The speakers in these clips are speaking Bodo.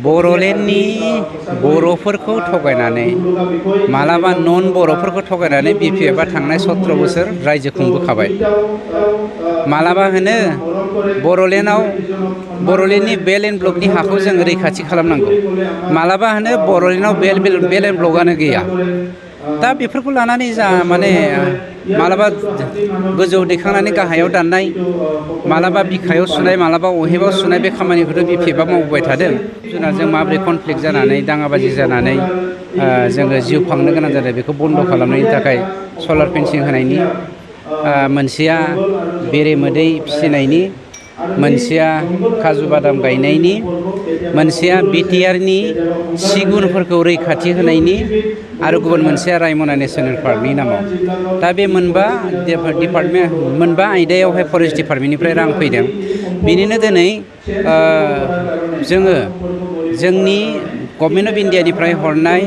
बर'लेण्डनि बर'फोरखौ थगायनानै मालाबा नन बर'फोरखौ थगायनानै BPFआ थांनाय 17 बोसोर रायजो खुंबोखाबाय। मालाबा होनो बर'लेण्डनि बेल एन्ड ब्लकनि हाखौ जों रैखाथि खालामनांगौ, मालाबा होनो बर'लेण्डआव बेल एन्ड ब्लकआनो गैया। दा बेफोरखौ लानानै जा माने मालाबा गोजौआव दैखांनानै गाहायाव दाननाय, मालाबा बिखायाव सुनाय, मालाबा अहेबाव सुनाय, बे खामानिखौथ' BPFआ मावबोबाय थादों। जुनारजों माबोरै कनफ्लिक्ट जानानै दाङाबाजि जानानै जोङो जिउ खांनो गोनां जादों, बेखौ बन्द' खालामनायनि थाखाय सलार फेन्सिं होनायनि, मोनसेया बेरे मोदै फिसिनायनि, मोनसेया काजु बादाम गायनायनि, मोनसेया बिटिआरनि सिगुनफोरखौ रैखाथि होनायनि, आरो गुबुन मोनसेया रायमना नेसनेल पार्कनि नामाव। दा बे मोनबा आयदायावहाय फरेस्ट डिपार्टमेन्टनिफ्राय रां फैदों। बिनिनो दिनै जोङो जोंनि गभर्नमेन्ट अफ इन्डियानिफ्राय हरनाय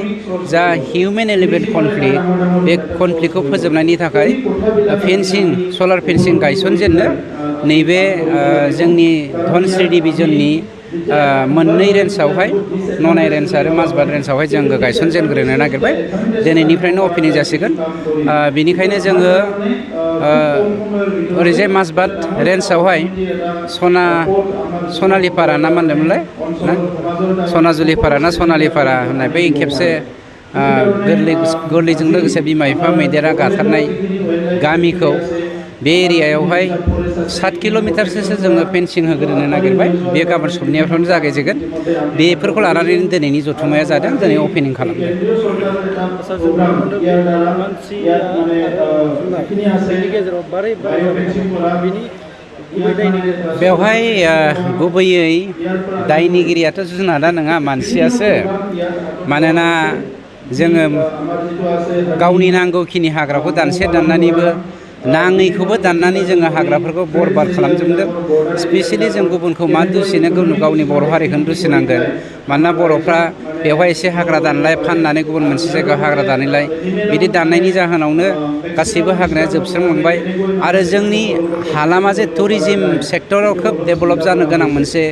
जा हिउमेन एलिमेन्ट कनफ्लिक्ट, बे कनफ्लिक्टखौ फोजोबनायनि थाखाय सलार फेन्सिं गायसनजेननो नैबे जोंनि धनस्री डिभिजननि मोननै रेन्जआवहाय, ननाय रेन्ज आरो माजबाद रेन्जआवहाय जोङो गायसनजेनग्रोनो नागिरबाय। दिनैनिफ्रायनो अपेनिं जासिगोन। बेनिखायनो जोङो ओरैजाय माजबाद रेन्जआवहाय सनालिपारा ना मा होनदोंमोनलाय, सनाजुलिपारा ना सनालिपारा होननाय बै खेबसे गोरलैजों लोगोसे बिमा बिफा मैदेरा गाथारनाय गामिखौ, बे एरियायावहाय 7 किल'मिटारसो जोङो फेन्सिं होग्रोनो नागिरबाय। बे गाबोन सबनियाफ्रावनो जागायजेगोन। बेफोरखौ लानानैनो दिनैनि जथुम्माया जादों, दिनै अपेनिं खालामदों। बेवहाय गुबैयै दायनिगिरियाथ' जुनादा नङा, मानसियासो। मानोना जोङो गावनि नांगौखिनि हाग्राखौ दाननानैबो नाङैखौबो दाननानै जोङो हाग्राफोरखौ बरबाद खालामजोबदों। स्पेसियेलि जों गुबुनखौ मा दुसिनो, गावनि बर' हारिखौनो दुसिनांगोन। मानोना बर'फ्रा बेवहाय एसे हाग्रा दानलाय, फाननानै गुबुन मोनसे जायगायाव हाग्रा दानैलाय, बिदि दाननायनि जाहोनावनो गासैबो हाग्राया जोबस्रांलांबाय। आरो जोंनि हालामा जे टुरिजिम सेक्टराव खोब डेभेलप जानो गोनां मोनसे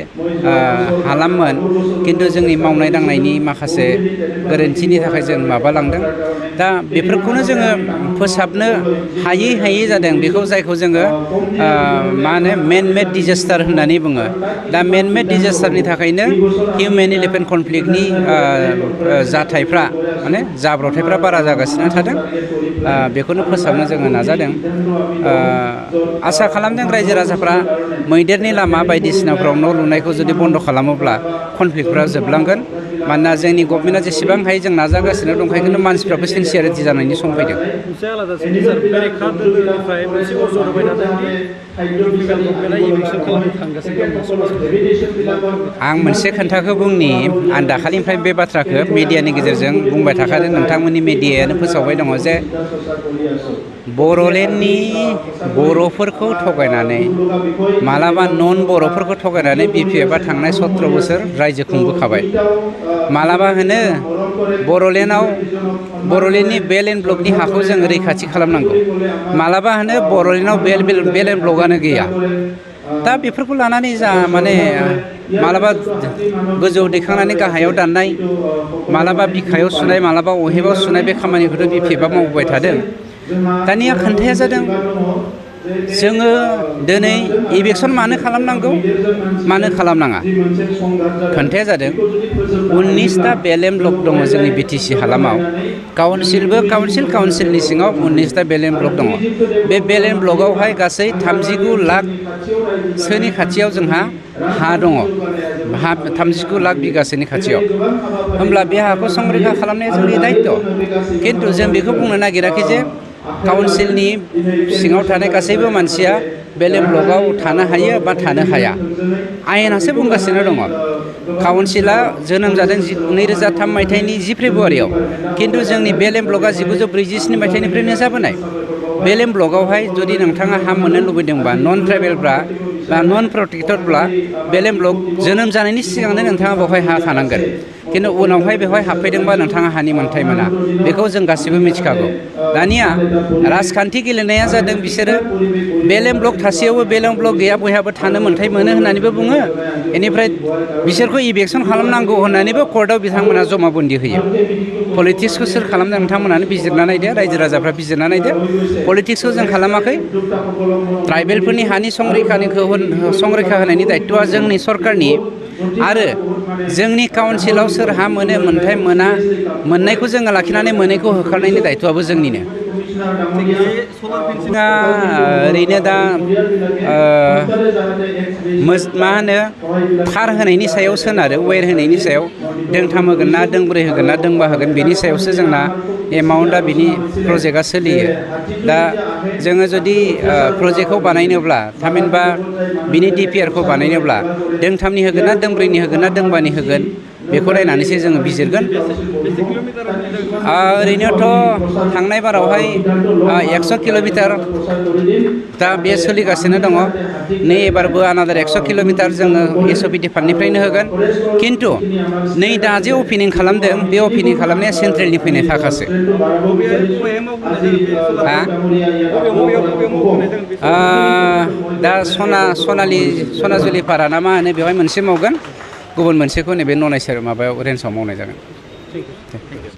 हालाममोन, खिन्थु जोंनि मावनाय दांनायनि माखासे गोरोन्थिनि थाखाय जों माबालांदों। दा बेफोरखौनो जोङो फोसाबनो हायै जादों। जायखौ जोङो मा होनो मेन मेड डिजास्टार होननानै बुङो। दा मेन मेड डिजास्टारनि थाखायनो हिउमेन एलिफेन्ट कनफ्लिक्टनि जाथायफ्रा माने जाब्रबथायफ्रा बारा जागासिनो थादों। बेखौनो फोसाबनो जोङो नाजादों। आसा खालामदों रायजो राजाफ्रा मैदेरनि लामा बायदिसिनाफ्राव न' लुनायखौ जुदि बन्द' खालामोब्ला कनफ्लिक्टफ्रा जोबलांगोन। मानोना जोंनि गभर्नमेन्टआ जेसेबां हायो जों नाजागासिनो दंखायो, खिन्थु मानसिफ्राबो सिनसियारिटि जानायनि सम फैदों। आं मोनसे खोथाखौ बुंनि, आं दाखालिनिफ्राय बे बाथ्राखौ मिडियानि गेजेरजों बुंबाय थाखादों, नोंथांमोननि मिडियायानो फोसावबाय दङ जे बर'लेण्डनि बर'फोरखौ थगायनानै मालाबा नन बर'फोरखौ थगायनानै BPFआ थांनाय 17 बोसोर रायजो खुंबोखाबाय। मालाबा होनो बर'लेण्डनि बेल एन्ड ब्लकनि हाखौ जों रैखाथि खालामनांगौ, मालाबा होनो बर'लेण्डआव बेल एन्ड ब्लकआनो गैया। दा बेफोरखौ लानानै जा माने मालाबा गोजौआव दैखांनानै गाहायाव दाननाय, मालाबा बिखायाव सुनाय, मालाबा अहेबाव सुनाय, बे खामानिखौथ' BPFआ मावबोबाय थादों। दानिया खोन्थाया जादों, जोङो दिनै इलेक्सन मानो खालामनांगौ, मानो खालामनाङा? खोन्थाया जादों 19टा बेल एन्ड ब्लक दङ जोंनि BTC हालामाव। काउन्सिलनि सिङाव 19टा बेल एन्ड ब्लक दङ। बे बेल एन्ड ब्लकआवहाय गासै 39 लाखसोनि खाथियाव जोंहा हा दङ, 39 लाख बिगासोनि खाथियाव। होमब्ला बे हाखौ संरैखा खालामनाया जोंनि दायित्व'। खिन्थु जों बेखौ बुंनो नागिराखै जे काउन्सिलनि सिङाव थानाय गासैबो मानसिया बेल एन्ड ब्लकआव थानो हायो बा थानो हाया। आयेनासो बुंगासिनो दङ। काउन्सिला जोनोम जादों 2003 मायथाइनि 10 फेब्रुवारियाव, खिन्थु जोंनि बेल एन्ड ब्लकआ 1947 मायथाइनिफ्रायनो जाबोनाय। बेल एन्ड ब्लकआवहाय जुदि नोंथाङा हा मोननो लुबैदोंबा नन ट्राइबेलफ्रा बा नन प्रटेक्टरब्ला बेलेम ब्लक जोनोम जानायनि सिगांनो नोंथाङा बेवहाय हा थानांगोन खिन्थु उनावहाय बेवहाय हाबफैदोंबा नोंथाङा हानि मोन्थाय मोना बेखौ जों गासिबो मिथिखागौ दानिया राजखान्थि गेलेनाया जादों बिसोरो बेलेम ब्लक थासेयावबो बेलेम ब्लक गैया बयहाबो थानो मोन्थाय मोनो होननानैबो बुङो बेनिफ्राय बिसोरखौ इभेकसन खालामनांगौ होननानैबो कर्टआव बिथांमोना जमाबन्दि होयो पलिटिक्सखौ सोर खालामदों नोंथांमोनानो बिजिरना नायदो रायजो राजाफ्रा बिजिरना नायदो पलिटिक्सखौ जों खालामाखै ट्राइबेलफोरनि हानि संरैखा होनायनि दायित्वआ जोंनि सरकारनि आरो जोंनि काउन्सिलाव सोर हा मोनो मोन्थाय मोना मोननायखौ जोङो लाखिनानै मोनैखौ होखारनायनि दायित्वआबो जोंनिनो जोंहा ओरैनो दा मा होनो थार होनायनि सायाव सोनारो वेर होनायनि सायाव दोंथाम होगोन ना दोंब्रै होगोन ना दोंबा होगोन बेनि सायावसो जोंना एमाउन्टआ बिनि प्रजेक्टआ सोलियो दा जोङो जुदि प्रजेक्टखौ बानायनोब्ला थामहिनबा बिनि डिपिआरखौ बानायनोब्ला दोंथामनि होगोन ना दोंब्रैनि होगोन ना दोंबानि होगोन बेखौ नायनानैसो जोङो बिजिरगोन ओरैनोथ' थांनाय बारावहाय 100 किल'मिटार दा बे सोलिगासिनो दङ नै एबारबो आनादार 100 किल'मिटार जोङो एसअपि फान्डनिफ्रायनो होगोन खिन्थु नै दा जे अपेनिं खालामदों बे अपेनिं खालामनाया सेन्ट्रेलनि फैनाय थाखासो दा सनाजुलि पारा ना मा होनो बेवहाय मोनसे मावगोन गुबुन मोनसेखौ नैबे ननायसर माबायाव रेन्जआव मावनाय जागोन